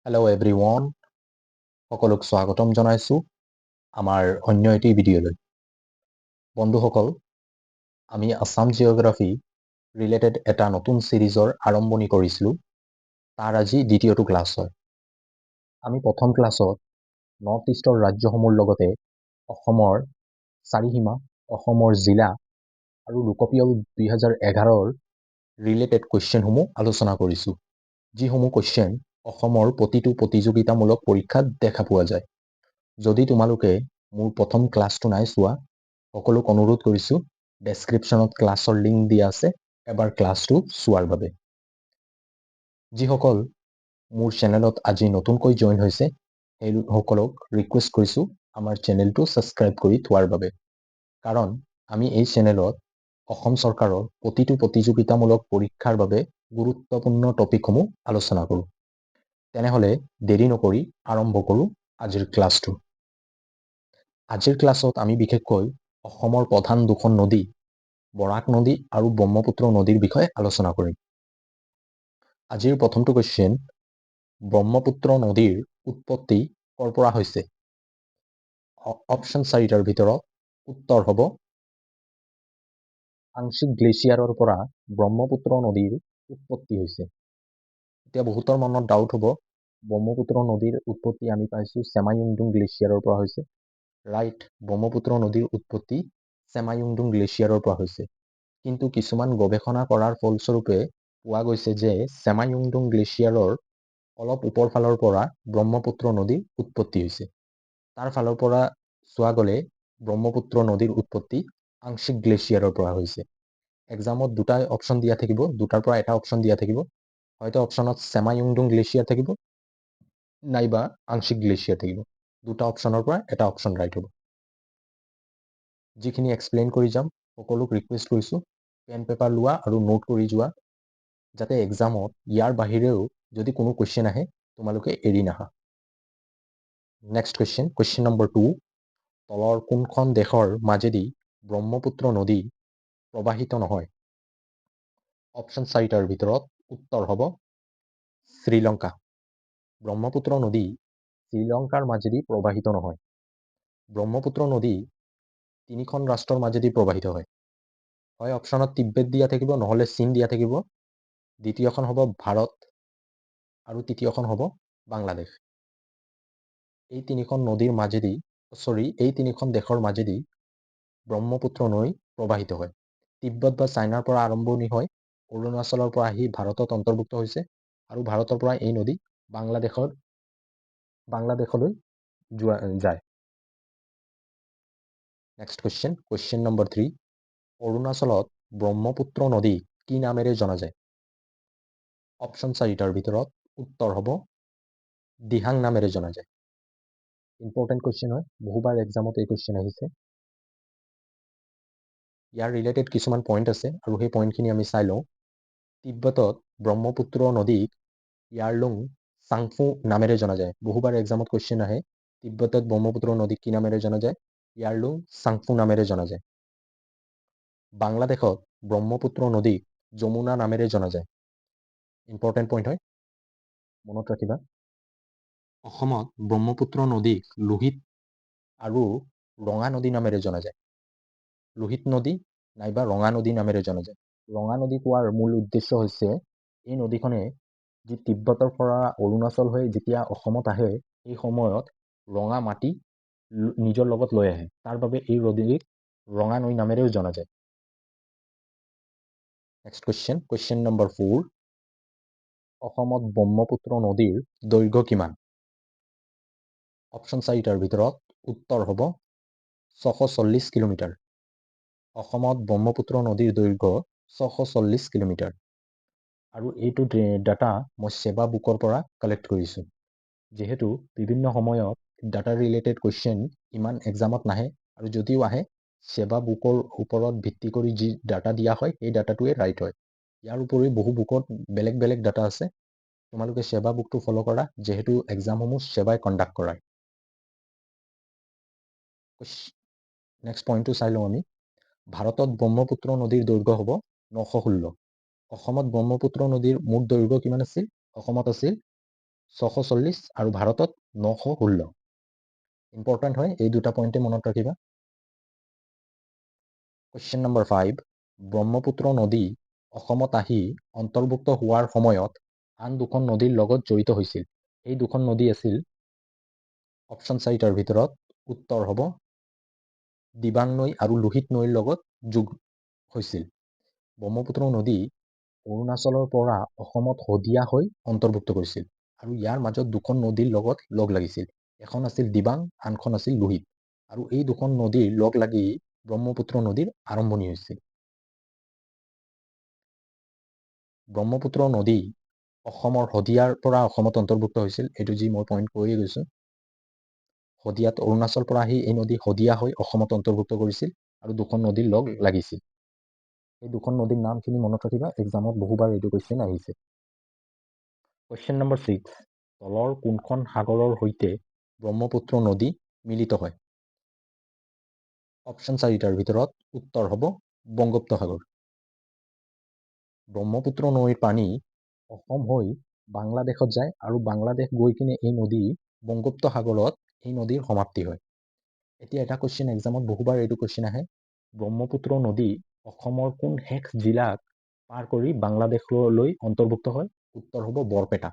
Hello' everyone, সকলোক স্বাগতম জনাইছোঁ আমাৰ অন্য এটি ভিডিঅ'লৈ। বন্ধুসকল, আমি আছাম জিঅ'গ্ৰাফী ৰিলেটেড এটা নতুন ছিৰিজৰ আৰম্ভণি কৰিছিলোঁ। তাৰ আজি দ্বিতীয়টো ক্লাছ হয়। আমি প্ৰথম ক্লাছত নৰ্থ ইষ্টৰ ৰাজ্যসমূহৰ লগতে অসমৰ চাৰিসীমা, অসমৰ জিলা আৰু লোকপিয়ল 2011ৰ ৰিলেটেড কুৱেশ্যনসমূহ আলোচনা কৰিছোঁ, যিসমূহ কুৱেশ্যন অসমৰ প্ৰতিটো প্ৰতিযোগিতামূলক পৰীক্ষাত দেখা পোৱা যায়। যদি তোমালোকে মোৰ প্ৰথম ক্লাছটো নাই চোৱা, সকলোক অনুৰোধ কৰিছোঁ, ডেছক্ৰিপশ্যনত ক্লাছৰ লিংক দিয়া আছে, এবাৰ ক্লাছটো চোৱাৰ বাবে। যিসকল মোৰ চেনেলত আজি নতুনকৈ জইন হৈছে, সেইসকলক ৰিকুৱেষ্ট কৰিছোঁ আমাৰ চেনেলটো ছাবস্ক্ৰাইব কৰি থোৱাৰ বাবে, কাৰণ আমি এই চেনেলত অসম চৰকাৰৰ প্ৰতিটো প্ৰতিযোগিতামূলক পৰীক্ষাৰ বাবে গুৰুত্বপূৰ্ণ টপিকসমূহ আলোচনা কৰোঁ। তেনেহ'লে দেৰি নকৰি আৰম্ভ কৰোঁ আজিৰ ক্লাছটো। আজিৰ ক্লাছত আমি বিশেষকৈ অসমৰ প্ৰধান দুখন নদী, বৰাক নদী আৰু ব্ৰহ্মপুত্ৰ নদীৰ বিষয়ে আলোচনা কৰিম। আজিৰ প্ৰথমটো কুৱেশ্যন, ব্ৰহ্মপুত্ৰ নদীৰ উৎপত্তি ক'ৰ পৰা হৈছে? অপশ্যন চাৰিটাৰ ভিতৰত উত্তৰ হ'ব আংশিক গ্লেছিয়াৰৰ পৰা ব্ৰহ্মপুত্ৰ নদীৰ উৎপত্তি হৈছে। এতিয়া বহুতৰ মনত ডাউট হ'ব, ব্ৰহ্মপুত্ৰ নদীৰ উৎপত্তি আমি পাইছোঁ চেমায়ুংডুং গ্লেছিয়াৰৰ পৰা হৈছে। ৰাইট, ব্ৰহ্মপুত্ৰ নদীৰ উৎপত্তি চেমায়ুংডুং গ্লেছিয়াৰৰ পৰা হৈছে। কিন্তু কিছুমান গৱেষণা কৰাৰ ফলস্বৰূপে পোৱা গৈছে যে চেমায়ুংডুং গ্লেছিয়াৰৰ অলপ ওপৰ ফালৰ পৰা ব্ৰহ্মপুত্ৰ নদীৰ উৎপত্তি হৈছে। তাৰ ফালৰ পৰা চোৱা গ'লে ব্ৰহ্মপুত্ৰ নদীৰ উৎপত্তি আংশিক গ্লেছিয়াৰৰ পৰা হৈছে। এক্সামত দুটাই অপশ্যন দিয়া থাকিব, দুটাৰ পৰা এটা অপশ্যন দিয়া থাকিব। হয়তো অপশ্যনত চেমায়ুংডুং গ্লেছিয়াৰ থাকিব নাইবা আংশিক গ্লেছিয়াৰ থাকিব। দুটা অপশ্যনৰ পৰা এটা অপশ্যন ৰাইট হ'ব। যিখিনি এক্সপ্লেইন কৰি যাম, সকলোক ৰিকুৱেষ্ট কৰিছোঁ, পেন পেপাৰ লোৱা আৰু নোট কৰি যোৱা, যাতে এক্সামত ইয়াৰ বাহিৰেও যদি কোনো কুৱেশ্যন আহে, তোমালোকে এৰি নাহা। Next question, question number 2। তলৰ কোনখন দেশৰ মাজেদি ব্ৰহ্মপুত্ৰ নদী প্ৰবাহিত নহয়? অপশ্যন চাৰিটাৰ ভিতৰত উত্তৰ হ'ব শ্ৰীলংকা। ব্ৰহ্মপুত্ৰ নদী শ্ৰীলংকাৰ মাজেদি প্ৰবাহিত নহয়। ব্ৰহ্মপুত্ৰ নদী তিনিখন ৰাষ্ট্ৰৰ মাজেদি প্ৰবাহিত হয়। হয় অপশ্যনত তিব্বেত দিয়া থাকিব, নহ'লে চীন দিয়া থাকিব। দ্বিতীয়খন হ'ব ভাৰত আৰু তৃতীয়খন হ'ব বাংলাদেশ। এই তিনিখন নদীৰ মাজেদি, চৰি, এই তিনিখন দেশৰ মাজেদি ব্ৰহ্মপুত্ৰ নৈ প্ৰবাহিত হয়। তিব্বত বা চাইনাৰ পৰা আৰম্ভণি হয়, অৰুণাচলৰ পৰা আহি ভাৰতত অন্তৰ্ভুক্ত হৈছে আৰু ভাৰতৰ পৰা এই নদী বাংলাদেশলৈ যোৱা যায়। Next question, question number 3। অৰুণাচলত ব্ৰহ্মপুত্ৰ নদী কি নামেৰে জনা যায়? অপশ্যন চাৰিটাৰ ভিতৰত উত্তৰ হ'ব দিহাং নামেৰে জনা যায়। ইম্পৰ্টেণ্ট কুৱেশ্যন হয়, বহুবাৰ এক্সামত এই কুৱেশ্যন আহিছে। ইয়াৰ ৰিলেটেড কিছুমান পইণ্ট আছে আৰু সেই পইণ্টখিনি আমি চাই লওঁ। তিব্বতত ব্ৰহ্মপুত্ৰ নদীক য়াৰলুং চাংফু নামেৰে জনা যায়। বহুবাৰ এক্সামত কুৱেশ্যন আহে, তিব্বতত ব্ৰহ্মপুত্ৰ নদীক কি নামেৰে জনা যায়? য়াৰলুং চাংফু নামেৰে জনা যায়। বাংলাদেশত ব্ৰহ্মপুত্ৰ নদীক যমুনা নামেৰে জনা যায়। ইম্পৰ্টেণ্ট পইণ্ট হয়, মনত ৰাখিবা। অসমত ব্ৰহ্মপুত্ৰ নদীক লোহিত আৰু ৰঙা নদী নামেৰে জনা যায়। লোহিত নদী নাইবা ৰঙা নদী নামেৰে জনা যায়। ৰঙা নদী কোৱাৰ মূল উদ্দেশ্য হৈছে, এই নদীখনে যি তিব্বতৰ পৰা অৰুণাচল হৈ যেতিয়া অসমত আহে, সেই সময়ত ৰঙা মাটি নিজৰ লগত লৈ আহে। তাৰ বাবে এই নদীক ৰঙা নৈ নামেৰেও জনা যায়। Next question, question number 4। অসমত ব্ৰহ্মপুত্ৰ নদীৰ দৈৰ্ঘ্য কিমান? অপশ্যন চাৰিটাৰ ভিতৰত উত্তৰ হ'ব 640 কিলোমিটাৰ। অসমত ব্ৰহ্মপুত্ৰ নদীৰ দৈৰ্ঘ্য 640 কিলোমিটাৰ আৰু এইটো ডাটা মই ছেবা বুকৰ পৰা কালেক্ট কৰিছোঁ। যিহেতু বিভিন্ন সময়ত ডাটা ৰিলেটেড কুৱেশ্যন ইমান এক্সামত নাহে আৰু যদিও আহে, ছেবা বুকৰ ওপৰত ভিত্তি কৰি যি ডাটা দিয়া হয়, সেই ডাটাটোৱে ৰাইট হয়। ইয়াৰ উপৰিও বহু বুকত বেলেগ বেলেগ ডাটা আছে। তোমালোকে ছেবা বুকটো ফ'ল' কৰা, যিহেতু এক্সামসমূহ ছেবাই কণ্ডাক্ট কৰায়। নেক্সট পইণ্টটো চাই লওঁ আমি। ভাৰতত ব্ৰহ্মপুত্ৰ নদীৰ দৈৰ্ঘ্য হ'ব 916। অসমত ব্ৰহ্মপুত্ৰ নদীৰ মুঠ দৈৰ্ঘ্য কিমান আছিল? অসমত আছিল 640 আৰু ভাৰতত 916। ইম্পৰ্টেণ্ট হয়, এই দুটা পইণ্টে মনত ৰাখিবা। কুৱেশ্যন নম্বৰ 5, ব্ৰহ্মপুত্ৰ নদী অসমত আহি অন্তৰ্ভুক্ত হোৱাৰ সময়ত আন দুখন নদীৰ লগত জড়িত হৈছিল। এই দুখন নদী আছিল? অপশ্যন চাৰিটাৰ ভিতৰত উত্তৰ হ'ব দিবাং নৈ আৰু লোহিত নৈৰ লগত যোগ হৈছিল। ব্ৰহ্মপুত্ৰ নদী অৰুণাচলৰ পৰা অসমত শদিয়া হৈ অন্তৰ্ভুক্ত কৰিছিল আৰু ইয়াৰ মাজত দুখন নদীৰ লগত লগ লাগিছিল। এখন আছিল দিবাং, আনখন আছিল লোহিত আৰু এই দুখন নদীৰ লগ লাগি ব্ৰহ্মপুত্ৰ নদীৰ আৰম্ভণি হৈছিল। ব্ৰহ্মপুত্ৰ নদী অসমৰ শদিয়াৰ পৰা অসমত অন্তৰ্ভুক্ত হৈছিল। এইটো যি মই পইণ্ট কৈয়ে গৈছোঁ। শদিয়াত অৰুণাচল পৰা আহি এই নদী শদিয়া হৈ অসমত অন্তৰ্ভুক্ত কৰিছিল আৰু দুখন নদীৰ লগ লাগিছিল। এই দুখন নদীৰ নামখিনি মনত ৰাখিবা, এক্সামত বহুবাৰ এইটো কুৱেশ্যন আহিছে। কুৱেশ্যন নম্বৰ 6, তলৰ কোনখন সাগৰৰ সৈতে ব্ৰহ্মপুত্ৰ নদী মিলিত হয়? অপশ্যন চাৰিটাৰ ভিতৰত উত্তৰ হ'ব বংগোপসাগৰ। ব্ৰহ্মপুত্ৰ নৈৰ পানী অসম হৈ বাংলাদেশত যায় আৰু বাংলাদেশ গৈ কিনে এই নদী বংগোপসাগৰত এই নদীৰ সমাপ্তি হয়। এতিয়া এটা কুৱেশ্যন, এক্সামত বহুবাৰ এইটো কুৱেশ্যন আহে, ব্ৰহ্মপুত্ৰ নদী অসমৰ কোন শেষ জিলাক পাৰ কৰি বাংলাদেশলৈ অন্তৰ্ভুক্ত হয়? উত্তৰ হ'ব বৰপেটা।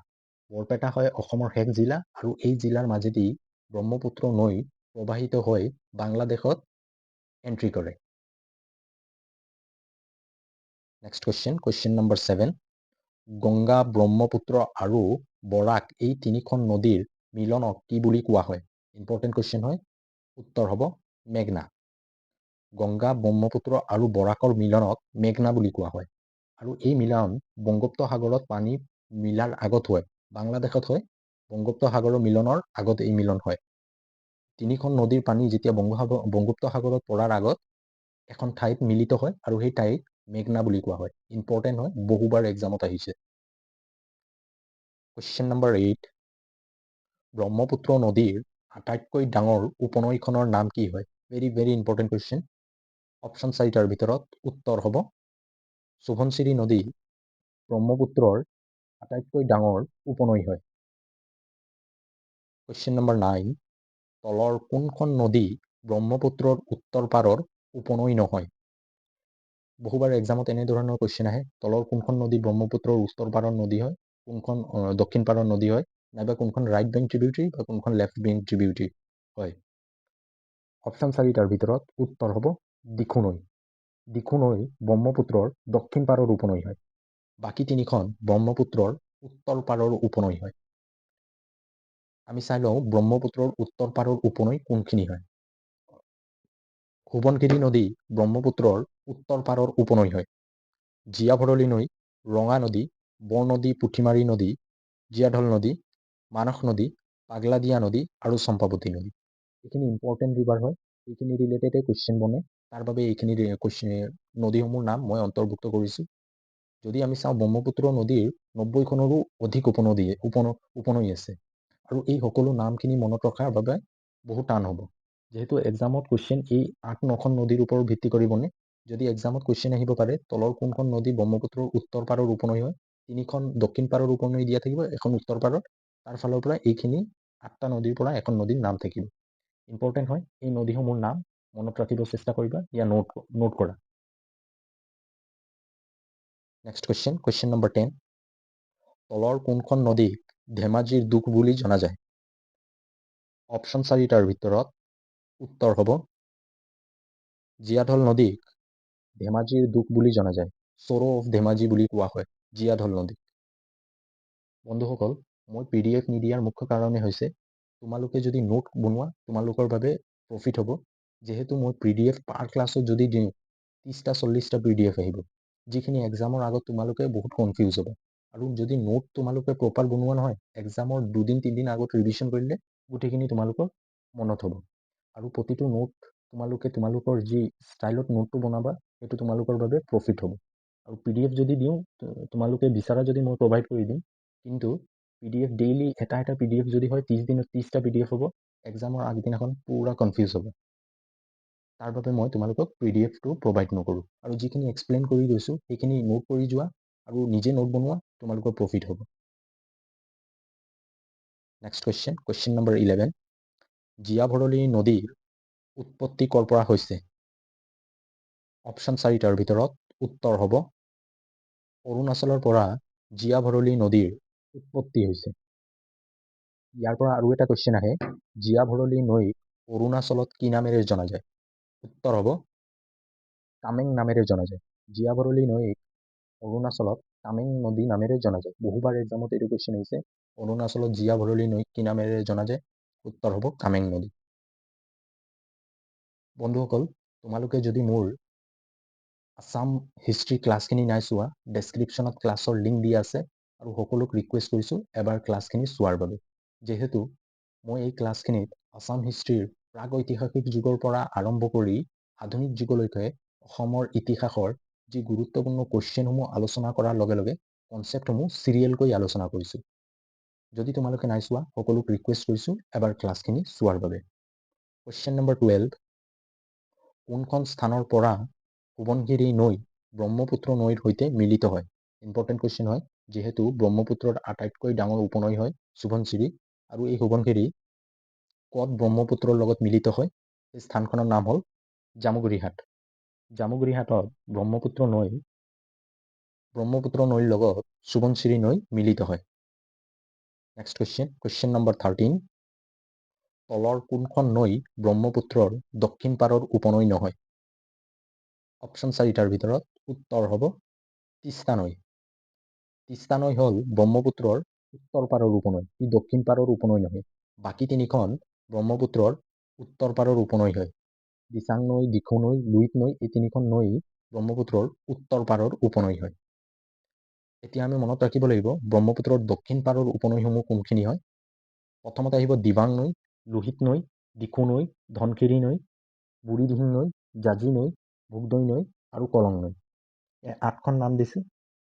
বৰপেটা হয় অসমৰ শেষ জিলা আৰু এই জিলাৰ মাজেদি ব্ৰহ্মপুত্ৰ নৈ প্ৰবাহিত হৈ বাংলাদেশত এণ্ট্ৰি কৰে। Next question, question number 7, Ganga, Brahmaputra আৰু বৰাক এই তিনিখন নদীৰ মিলনক কি বুলি কোৱা হয়? ইম্পৰ্টেণ্ট কুৱেশ্যন হয়। উত্তৰ হ'ব মেঘনা। গংগা, ব্ৰহ্মপুত্ৰ আৰু বৰাকৰ মিলনক মেঘনা বুলি কোৱা হয় আৰু এই মিলন বংগোপসাগৰত পানী মিলাৰ আগত হয়, বাংলাদেশত হয়। বংগোপসাগৰৰ মিলনৰ আগত এই মিলন হয়। তিনিখন নদীৰ পানী যেতিয়া বংগোপসাগৰত পৰাৰ আগত এখন ঠাইত মিলিত হয় আৰু সেই ঠাইক মেঘনা বুলি কোৱা হয়। ইম্পৰ্টেণ্ট হয়, বহুবাৰ এক্সামত আহিছে। কুৱেশ্যন নম্বৰ 8, ব্ৰহ্মপুত্ৰ নদীৰ আটাইতকৈ ডাঙৰ উপনৈখনৰ নাম কি হয়? Very very important question. Option চাৰিটাৰ ভিতৰত উত্তৰ হ'ব সোৱণশিৰি নদী ব্ৰহ্মপুত্ৰৰ আটাইতকৈ ডাঙৰ উপনৈ হয়। কুৱেশ্যন নম্বৰ 9, তলৰ কোনখন নদী ব্ৰহ্মপুত্ৰৰ উত্তৰ পাৰৰ উপনৈ নহয়? বহুবাৰ এক্সামত এনেধৰণৰ কুৱেশ্যন আহে, তলৰ কোনখন নদী ব্ৰহ্মপুত্ৰৰ উত্তৰ পাৰৰ নদী হয়, কোনখন দক্ষিণ পাৰৰ নদী হয়, নাইবা কোনখন ৰাইট বেংক ট্ৰিবিউটৰী বা কোনখন লেফ্ট বেংক ট্ৰিবিউটৰী হয়। অপশ্যন চাৰিটাৰ ভিতৰত উত্তৰ হ'ব দিখু নৈ। দিখু নৈ ব্ৰহ্মপুত্ৰৰ দক্ষিণ পাৰৰ উপনৈ হয়। বাকী তিনিখন ব্ৰহ্মপুত্ৰৰ উত্তৰ পাৰৰ উপনৈ হয়। আমি চাই লওঁ ব্ৰহ্মপুত্ৰৰ উত্তৰ পাৰৰ উপনৈ কোনখিনি হয়। সোৱণশিৰি নদী ব্ৰহ্মপুত্ৰৰ উত্তৰ পাৰৰ উপনৈ হয়। জীয়া ভৰলী নৈ, ৰঙা নদী, বৰনদী, পুঠিমাৰী নদী, জীয়াঢল নদী, মানস নদী, পাগলাদিয়া নদী আৰু চম্পাৱতী নদী। এইখিনি ইম্পৰ্টেণ্ট ৰিভাৰ হয়, এইখিনি ৰিলেটেডে কুৱেশ্যন বনে, তাৰ বাবে এইখিনি কুৱেশ্যন নদীসমূহৰ নাম মই অন্তৰ্ভুক্ত কৰিছোঁ। যদি আমি চাওঁ, ব্ৰহ্মপুত্ৰ নদীৰ 90খনৰো অধিক উপনদী উপনৈ আছে আৰু এই সকলো নামখিনি মনত ৰখাৰ বাবে বহুত টান হ'ব। যিহেতু এক্সামত কুৱেশ্যন এই 8-9খন নদীৰ ওপৰত ভিত্তি কৰি বনে, যদি এক্সামত কুৱেশ্যন আহিব পাৰে, তলৰ কোনখন নদী ব্ৰহ্মপুত্ৰৰ উত্তৰ পাৰৰ উপনৈ হয়, তিনিখন দক্ষিণ পাৰৰ উপনৈ দিয়া থাকিব, এখন উত্তৰ পাৰৰ, তাৰ ফালৰ পৰা এইখিনি আঠটা নদীৰ পৰা এখন নদীৰ নাম থাকিব। ইম্পৰ্টেণ্ট হয়, এই নদীসমূহৰ নাম মনত ৰাখিব চেষ্টা কৰিবা, ইয়াৰ নোট নোট কৰা। Next question, question number 10, তলৰ কোনখন নদীক ধেমাজিৰ দুখ বুলি জনা যায়? অপশ্যন চাৰিটাৰ ভিতৰত উত্তৰ হ'ব জীয়াঢল নদীক ধেমাজিৰ দুখ বুলি জনা যায়। চৰ' অফ ধেমাজি বুলি কোৱা হয় জীয়াঢল নদীক। বন্ধুসকল, মই পিডিএফ নিদিয়াৰ মুখ্য কাৰণেই হৈছে তোমালোকে যদি নোট বনোৱা, তোমালোকৰ বাবে প্ৰফিট হ'ব। যিহেতু মই পিডিএফ পাৰ ক্লাছত যদি দিওঁ, 30টা 40টা পিডিএফ আহিব, যিখিনি এক্সামৰ আগত তোমালোকে বহুত কনফিউজ হ'ব। আৰু যদি নোট তোমালোকে প্ৰপাৰ বনোৱা নহয়, এক্সামৰ 2 দিন 3 দিন আগত ৰিভিশ্যন কৰিলে গোটেইখিনি তোমালোকৰ মনত হ'ব। আৰু প্ৰতিটো নোট তোমালোকে তোমালোকৰ যি ষ্টাইলত নোটটো বনাবা, সেইটো তোমালোকৰ বাবে প্ৰফিট হ'ব। আৰু পিডিএফ যদি দিওঁ, তোমালোকে বিচাৰা যদি মই প্ৰভাইড কৰি দিম, কিন্তু পিডিএফ ডেইলি এটা এটা পিডিএফ যদি হয়, 30 দিনত 30টা পিডিএফ হ'ব, এক্সামৰ আগদিনাখন পূৰা কনফিউজ হ'ব। তাৰ বাবে মই তোমালোকক পিডিএফটো প্ৰভাইড নকৰোঁ আৰু যিখিনি এক্সপ্লেইন কৰি গৈছোঁ, সেইখিনি নোট কৰি যোৱা আৰু নিজে নোট বনোৱা, তোমালোকৰ প্ৰফিট হ'ব। Next question, question number 11। জীয়া ভৰলী নদীৰ উৎপত্তি ক'ৰ পৰা হৈছে? অপশ্যন চাৰিটাৰ ভিতৰত উত্তৰ হ'ব অৰুণাচলৰ পৰা জীয়া ভৰলী নদীৰ উৎপত্তি হৈছে। ইয়াৰ পৰা আৰু এটা কুৱেশ্যন আহে, জীয়া ভৰলী নৈক অৰুণাচলত কি নামেৰে জনা যায়? উত্তৰ হ'ব কামেং নামেৰে জনা যায়। জীয়া ভৰলী নৈক অৰুণাচলত কামেং নদী নামেৰে জনা যায়। বহুবাৰ এক্সামত এইটো কুৱেশ্যন আহিছে, অৰুণাচলত জীয়া ভৰলী নৈক কি নামেৰে জনা যায়? উত্তৰ হ'ব কামেং নদী। বন্ধুসকল, তোমালোকে যদি মোৰ আছাম হিষ্ট্ৰী ক্লাছখিনি নাই চোৱা, ডেছক্ৰিপশ্যনত ক্লাছৰ লিংক দিয়া আছে আৰু সকলোক ৰিকুৱেষ্ট কৰিছোঁ এবাৰ ক্লাছখিনি চোৱাৰ বাবে, যিহেতু মই এই ক্লাছখিনিত আছাম হিষ্ট্ৰীৰ প্ৰাগ ঐতিহাসিক যুগৰ পৰা আৰম্ভ কৰি আধুনিক যুগলৈকে অসমৰ ইতিহাসৰ যি গুৰুত্বপূৰ্ণ কুৱেশ্যনসমূহ আলোচনা কৰাৰ লগে লগে কনচেপ্টসমূহ চিৰিয়েলকৈ আলোচনা কৰিছোঁ। যদি তোমালোকে নাই চোৱা, সকলোক ৰিকুৱেষ্ট কৰিছোঁ এবাৰ ক্লাছখিনি চোৱাৰ বাবে। কুৱেশ্যন নম্বৰ 12, কোনখন স্থানৰ পৰা সোৱণশিৰি নৈ ব্ৰহ্মপুত্ৰ নৈৰ সৈতে মিলিত হয়? ইম্পৰ্টেণ্ট কুৱেশ্যন হয়, যিহেতু ব্ৰহ্মপুত্ৰৰ আটাইতকৈ ডাঙৰ উপনৈ হয় সোৱণশিৰি আৰু এই সোৱণশিৰি ক'ত ব্ৰহ্মপুত্ৰৰ লগত মিলিত হয়? এই স্থানখনৰ নাম হ'ল জামুগুৰিহাট। জামুগুৰিহাটত ব্ৰহ্মপুত্ৰ নৈৰ লগত সোৱণশিৰি নৈ মিলিত হয়। Next question, question number 13। তলৰ কোনখন নৈ ব্ৰহ্মপুত্ৰৰ দক্ষিণ পাৰৰ উপনৈ নহয়? অপশ্যন চাৰিটাৰ ভিতৰত উত্তৰ হ'ব তিস্তা নৈ। তিস্তা নৈ হ'ল ব্ৰহ্মপুত্ৰৰ উত্তৰ পাৰৰ উপনৈ, ই দক্ষিণ পাৰৰ উপনৈ নহয়। বাকী তিনিখন ব্ৰহ্মপুত্ৰৰ উত্তৰ পাৰৰ উপনৈ হয়। দিচাং নৈ, দিখৌ নৈ, লুইত নৈ, এই তিনিখন নৈ ব্ৰহ্মপুত্ৰৰ উত্তৰ পাৰৰ উপনৈ হয়। এতিয়া আমি মনত ৰাখিব লাগিব ব্ৰহ্মপুত্ৰৰ দক্ষিণ পাৰৰ উপনৈসমূহ কোনখিনি হয়। প্ৰথমতে আহিব দিবাং নৈ, লোহিত নৈ, দিখৌ নৈ, ধনশিৰি নৈ, বুঢ়ীদিহিং নৈ, জাঁজী নৈ, ভোগদৈ নৈ আৰু কলং নৈ। এই আঠখন নাম দিছোঁ,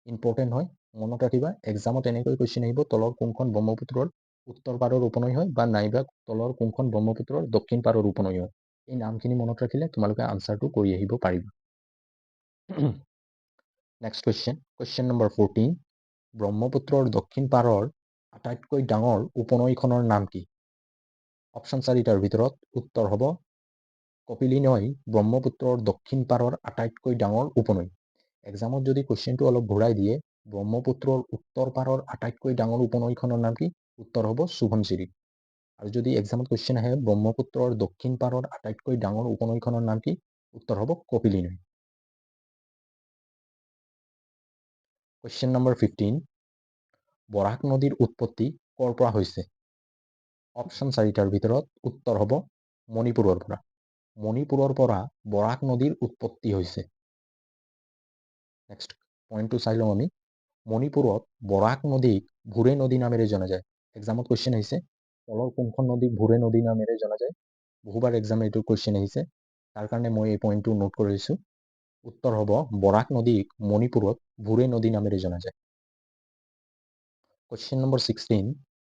ইম্পৰ্টেণ্ট হয়, মনত ৰাখিবা। এক্সামত এনেকৈ কুৱেশ্যন আহিব, তলৰ কোনখন ব্ৰহ্মপুত্ৰৰ উত্তৰ পাৰৰ উপনৈ হয় বা নাইবা তলৰ কোনখন ব্ৰহ্মপুত্ৰৰ দক্ষিণ পাৰৰ উপনৈ হয়। এই নামখিনি মনত ৰাখিলে তোমালোকে আনচাৰটো কৰি আহিব পাৰিবা। Next question, question number 14। ব্ৰহ্মপুত্ৰৰ দক্ষিণ পাৰৰ আটাইতকৈ ডাঙৰ উপনৈখনৰ নাম কি? অপশ্যন চাৰিটাৰ ভিতৰত উত্তৰ হ'ব কপিলী নৈ ব্ৰহ্মপুত্ৰৰ দক্ষিণ পাৰৰ আটাইতকৈ ডাঙৰ উপনৈ। এক্সামত যদি কুৱেশ্যনটো অলপ ঘূৰাই দিয়ে, ব্ৰহ্মপুত্ৰৰ উত্তৰ পাৰৰ আটাইতকৈ ডাঙৰ উপনৈখনৰ নাম কি? উত্তৰ হ'ব সোৱণশিৰি। আৰু যদি এক্সামত কুৱেশ্যন আহে, ব্ৰহ্মপুত্ৰৰ দক্ষিণ পাৰৰ আটাইতকৈ ডাঙৰ উপনৈখনৰ নাম কি? উত্তৰ হ'ব কপিলী নৈ। কুৱেশ্যন নম্বৰ 15, বৰাক নদীৰ উৎপত্তি ক'ৰ পৰা হৈছে? অপশ্যন চাৰিটাৰ ভিতৰত উত্তৰ হ'ব মণিপুৰৰ পৰা। মণিপুৰৰ পৰা বৰাক নদীৰ উৎপত্তি হৈছে। নেক্সট পইণ্টটো চাই লওঁ আমি। মণিপুৰত বৰাক নদীক ভুৰে নদী নামেৰে জনা যায়। এক্সামত কুৱেশ্যন আহিছে, তলৰ কোনখন নদীক ভুৰে নদী নামেৰে জনা যায়? বহুবাৰ এক্সাম এইটো কুৱেশ্যন আহিছে, তাৰ কাৰণে মই এই পইণ্টটো নোট কৰিছোঁ। উত্তৰ হ'ব বৰাক নদীক মণিপুৰত ভুৰে নদী নামেৰে জনা যায়। কুৱেশ্যন নম্বৰ 16,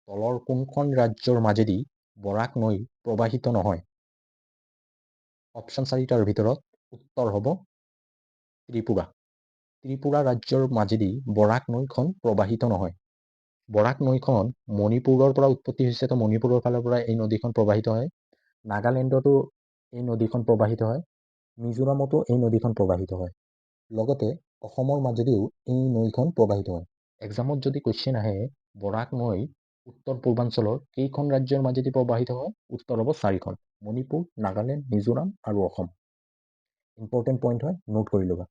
তলৰ কোনখন ৰাজ্যৰ মাজেদি বৰাক নৈ প্ৰবাহিত নহয়? অপশ্যন চাৰিটাৰ ভিতৰত উত্তৰ হ'ব ত্ৰিপুৰা। ত্ৰিপুৰা ৰাজ্যৰ মাজেদি বৰাক নৈখন প্ৰবাহিত নহয়। বৰাক নৈখন মণিপুৰৰ পৰা উৎপত্তি হৈছে, তো মণিপুৰৰ ফালৰ পৰা এই নদীখন প্ৰবাহিত হয়। নাগালেণ্ডতো এই নদীখন প্ৰবাহিত হয়, মিজোৰামতো এই নদীখন প্ৰবাহিত হয়, লগতে অসমৰ মাজেদিও এই নৈখন প্ৰবাহিত হয়। এক্সামত যদি কুৱেশ্যন আহে, বৰাক নৈ উত্তৰ পূৰ্বাঞ্চলৰ কেইখন ৰাজ্যৰ মাজেদি প্ৰবাহিত হয়? উত্তৰ হ'ব চাৰিখন, মণিপুৰ, নাগালেণ্ড, মিজোৰাম আৰু অসম। ইম্পৰ্টেণ্ট পইণ্ট হয়, নোট কৰি ল'বা।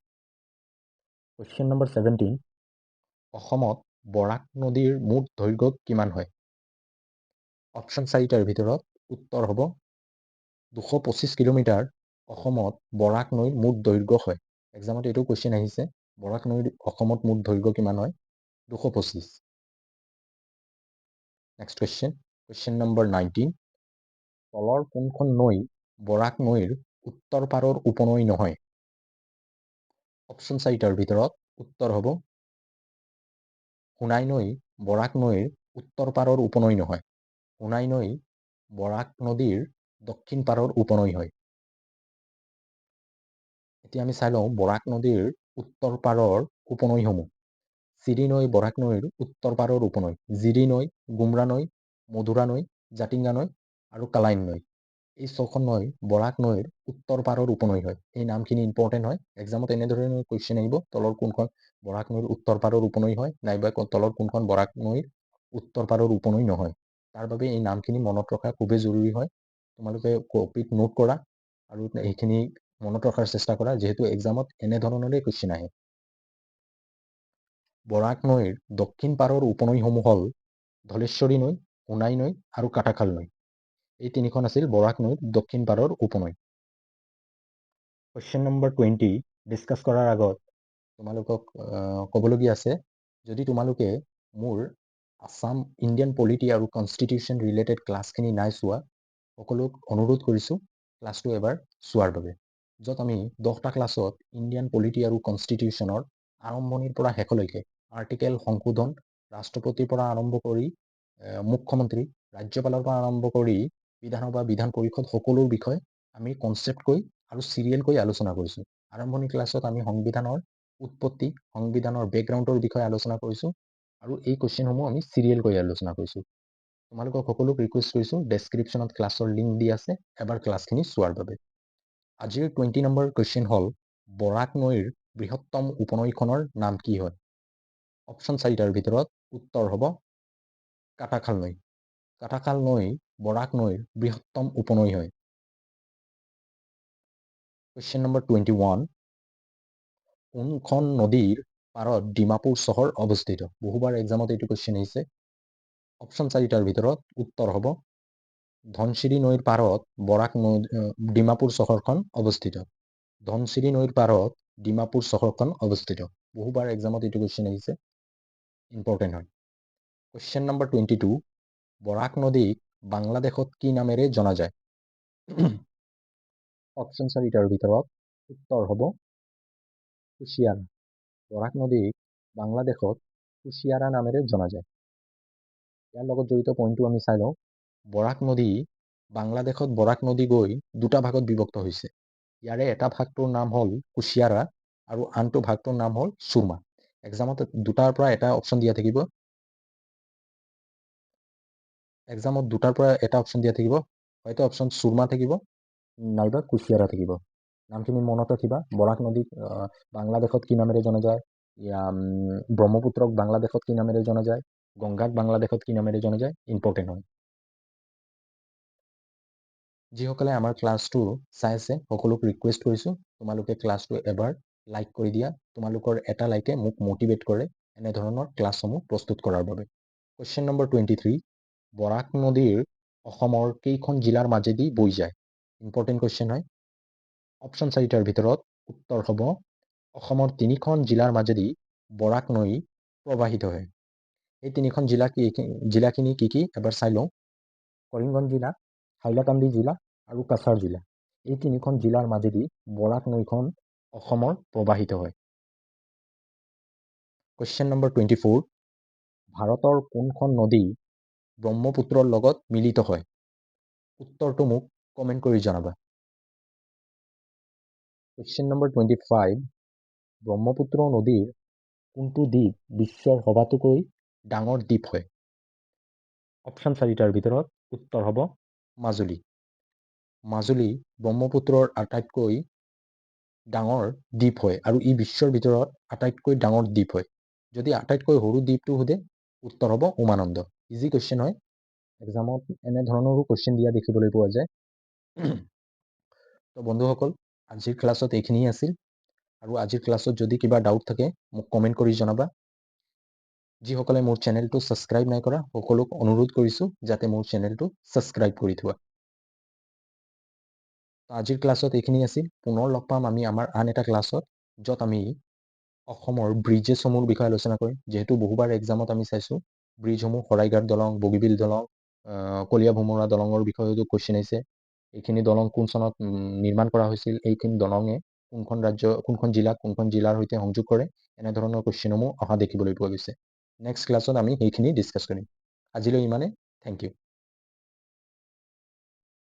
কুৱেশ্যন নম্বৰ 17, অসমত বৰাক নদীৰ মুঠ দৈৰ্ঘ্য কিমান হয়? অপশ্যন চাৰিটাৰ ভিতৰত উত্তৰ হ'ব 225 কিলোমিটাৰ অসমত বৰাক নৈৰ মুঠ দৈৰ্ঘ্য হয়। এক্সামত এইটো কুৱেশ্যন আহিছে, বৰাক নৈৰ অসমত মুঠ দৈৰ্ঘ্য কিমান হয়? 225। Next question, question number 19, তলৰ কোনখন নৈ বৰাক নৈৰ উত্তৰ পাৰৰ উপনৈ নহয়? অপশ্যন চাৰিটাৰ ভিতৰত উত্তৰ হ'ব সোণাই নৈ বৰাক নৈৰ উত্তৰ পাৰৰ উপনৈ নহয়। সোণাই নৈ বৰাক নদীৰ দক্ষিণ পাৰৰ উপনৈ হয়। এতিয়া আমি চাই লওঁ বৰাক নদীৰ উত্তৰ পাৰৰ উপনৈসমূহ। চিৰি নৈ বৰাক নৈৰ উত্তৰ পাৰৰ উপনৈ, জিৰি নৈ, গুমৰা নৈ, মধুৰা নৈ, জাতিংগা নৈ আৰু কালাইন নৈ। এই ছখন নৈ বৰাক নৈৰ উত্তৰ পাৰৰ উপনৈ হয়। এই নামখিনি ইম্পৰ্টেণ্ট হয়। এক্সামত এনেধৰণৰ কুৱেশ্যন আহিব, তলৰ কোনখন বৰাক নৈৰ উত্তৰ পাৰৰ উপনৈ হয় নাইবা তলৰ কোনখন বৰাক নৈৰ উত্তৰ পাৰৰ উপনৈ নহয়। তাৰ বাবে এই নামখিনি মনত ৰখা খুবেই জৰুৰী হয়। তোমালোকে কপিত নোট কৰা আৰু এইখিনি মনত ৰখাৰ চেষ্টা কৰা, যিহেতু এক্সামত এনেধৰণৰে কুৱেশ্যন আহে। বৰাক নৈৰ দক্ষিণ পাৰৰ উপনৈসমূহ হ'ল ধলেশ্বৰী নৈ, সোণাই নৈ আৰু কাটাখাল নৈ। এই তিনিখন আছিল বৰাক নৈৰ দক্ষিণ পাৰৰ উপনৈ। কুৱেশ্যন নম্বৰ 20 ডিছকাছ কৰাৰ আগত তোমালোকক ক'বলগীয়া আছে, যদি তোমালোকে মোৰ আছাম ইণ্ডিয়ান পলিটি আৰু কনষ্টিটিউশ্যন ৰিলেটেড ক্লাছখিনি নাই চোৱা, সকলোক অনুৰোধ কৰিছোঁ ক্লাছটো এবাৰ চোৱাৰ বাবে, য'ত আমি 10টা ক্লাছত ইণ্ডিয়ান পলিটি আৰু কনষ্টিটিউশ্যনৰ আৰম্ভণিৰ পৰা শেষলৈকে আৰ্টিকেল, সংশোধন, ৰাষ্ট্ৰপতিৰ পৰা আৰম্ভ কৰি মুখ্যমন্ত্ৰী, ৰাজ্যপালৰ পৰা আৰম্ভ কৰি বিধানসভা, বিধান পৰিষদ সকলোৰ বিষয়ে আমি কনচেপ্টকৈ আৰু চিৰিয়েলকৈ আলোচনা কৰিছোঁ। আৰম্ভণি ক্লাছত আমি সংবিধানৰ উৎপত্তি, সংবিধানৰ বেকগ্ৰাউণ্ডৰ বিষয়ে আলোচনা কৰিছোঁ আৰু এই কুৱেশ্যনসমূহ আমি চিৰিয়েলকৈ আলোচনা কৰিছোঁ। তোমালোকক সকলোক ৰিকুৱেষ্ট কৰিছোঁ, ডেছক্ৰিপশ্যনত ক্লাছৰ লিংক দি আছে, এবাৰ ক্লাছখিনি চোৱাৰ বাবে। আজিৰ 20 নম্বৰ কুৱেশ্যন হ'ল, বৰাক নৈৰ বৃহত্তম উপনৈখনৰ নাম কি হয়? অপশ্যন চাৰিটাৰ ভিতৰত উত্তৰ হ'ব কাটাখাল নৈ। কাটাখাল নৈ বৰাক নৈৰ বৃহত্তম উপনৈ হয়। কুৱেশ্যন নম্বৰ 21, কোনখন নদীৰ পাৰত ডিমাপুৰ চহৰ অৱস্থিত? বহুবাৰ এক্সামত এইটো কুৱেশ্যন আহিছে। অপশ্যন চাৰিটাৰ ভিতৰত উত্তৰ হ'ব ধনশিৰি নৈৰ পাৰত বৰাক নৈ ডিমাপুৰ চহৰখন অৱস্থিত। ধনশিৰি নৈৰ পাৰত ডিমাপুৰ চহৰখন অৱস্থিত। বহুবাৰ এক্সামত এইটো কুৱেশ্যন আহিছে, ইম্পৰ্টেণ্ট হয়। কুৱেশ্যন নম্বৰ 22, বৰাক নদীক বাংলাদেশত কি নামেৰে জনা যায়? অপশ্যন চাৰিটাৰ ভিতৰত উত্তৰ হ'ব কুশিয়াৰা। বৰাক নদীক বাংলাদেশত কুশিয়াৰা নামেৰে জনা যায়। ইয়াৰ লগত জড়িত পইণ্টটো আমি চাই লওঁ। বৰাক নদী বাংলাদেশত বৰাক নদী গৈ দুটা ভাগত বিভক্ত হৈছে। ইয়াৰে এটা ভাগটোৰ নাম হ'ল কুশিয়াৰা আৰু আনটো ভাগটোৰ নাম হ'ল সুৰমা। এক্সামত দুটাৰ পৰা এটা অপশ্যন দিয়া থাকিব। এক্সামত দুটাৰ পৰা এটা অপশ্যন দিয়া থাকিব, হয়তো অপশ্যন সুৰমা থাকিব নাইবা কুশিয়াৰা থাকিব। নামখিনি মনত ৰাখিবা। বৰাক নদীক বাংলাদেশত কি নামেৰে জনা যায়, ব্ৰহ্মপুত্ৰক বাংলাদেশত কি নামেৰে জনা যায়, গংগাক বাংলাদেশত কি নামেৰে জনা যায়, ইম্পৰ্টেণ্ট হয়। যিসকলে আমাৰ ক্লাছটো চাই আছে সকলোক ৰিকুৱেষ্ট কৰিছোঁ, তোমালোকে ক্লাছটো এবাৰ লাইক কৰি দিয়া। তোমালোকৰ এটা লাইকে মোক মটিভেট কৰে এনেধৰণৰ ক্লাছসমূহ প্ৰস্তুত কৰাৰ বাবে। কুৱেশ্যন নম্বৰ 23, বৰাক নদীৰ অসমৰ কেইখন জিলাৰ মাজেদি বৈ যায়? ইম্পৰ্টেণ্ট কুৱেশ্যন হয়। অপশ্যন চাৰিটাৰ ভিতৰত উত্তৰ হ'ব অসমৰ তিনিখন জিলাৰ মাজেদি বৰাক নৈ প্ৰবাহিত হয়। এই তিনিখন জিলা কি, জিলাখিনি কি কি এবাৰ চাই লওঁ। কৰিমগঞ্জ জিলা, হাইলাকান্দি জিলা আৰু কাছাৰ জিলা। এই তিনিখন জিলাৰ মাজেদি বৰাক নৈখন অসমৰ প্ৰবাহিত হয়। কুৱেশ্যন নম্বৰ 24, ভাৰতৰ কোনখন নদী ব্ৰহ্মপুত্ৰৰ লগত মিলিত হয়? উত্তৰটো মোক কমেণ্ট কৰি জনাবা। কুৱেশ্যন নম্বৰ 25, ব্ৰহ্মপুত্ৰ নদীৰ কোনটো দ্বীপ বিশ্বৰ সবাতোকৈ ডাঙৰ দ্বীপ হয়? অপশ্যন চাৰিটাৰ ভিতৰত উত্তৰ হ'ব মাজুলী। মাজুলী ব্ৰহ্মপুত্ৰৰ আটাইতকৈ ডাঙৰ দ্বীপ হয় আৰু ই বিশ্বৰ ভিতৰত আটাইতকৈ ডাঙৰ দ্বীপ হয়। যদি আটাইতকৈ সৰু দ্বীপটো সোধে, উত্তৰ হ'ব উমানন্দ। ইজি কুৱেশ্যন হয়, এক্সামত এনেধৰণৰো কুৱেশ্যন দিয়া দেখিবলৈ পোৱা যায়। তো বন্ধুসকল, আজিৰ ক্লাছত এইখিনিয়ে আছিল আৰু আজিৰ ক্লাছত যদি কিবা ডাউট থাকে মোক কমেণ্ট কৰি জনাবা। যিসকলে মোৰ চেনেলটো ছাবস্ক্ৰাইব নাই কৰা সকলোক অনুৰোধ কৰিছোঁ যাতে মোৰ চেনেলটো ছাবস্ক্ৰাইব কৰি থোৱা। আজিৰ ক্লাছত এইখিনি আছিল। পুনৰ লগ পাম আমি আমাৰ আন এটা ক্লাছত, য'ত আমি অসমৰ ব্ৰিজেছসমূহৰ বিষয়ে আলোচনা কৰিম। যিহেতু বহুবাৰ এক্সামত আমি চাইছোঁ ব্ৰিজসমূহ, শৰাইঘাট দলং, বগীবিল দলং, কলীয়াভোমোৰা দলঙৰ বিষয়েতো কুৱেশ্যন আহিছে। এইখিনি দলং কোন চনত নিৰ্মাণ কৰা হৈছিল, এইখিনি দলঙে কোনখন ৰাজ্য, কোনখন জিলাক কোনখন জিলাৰ সৈতে সংযোগ কৰে, এনেধৰণৰ কুৱেশ্যনসমূহ অহা দেখিবলৈ পোৱা গৈছে। নেক্সট ক্লাছত আমি সেইখিনি ডিছকাছ কৰিম। আজিলৈ ইমানে, thank U.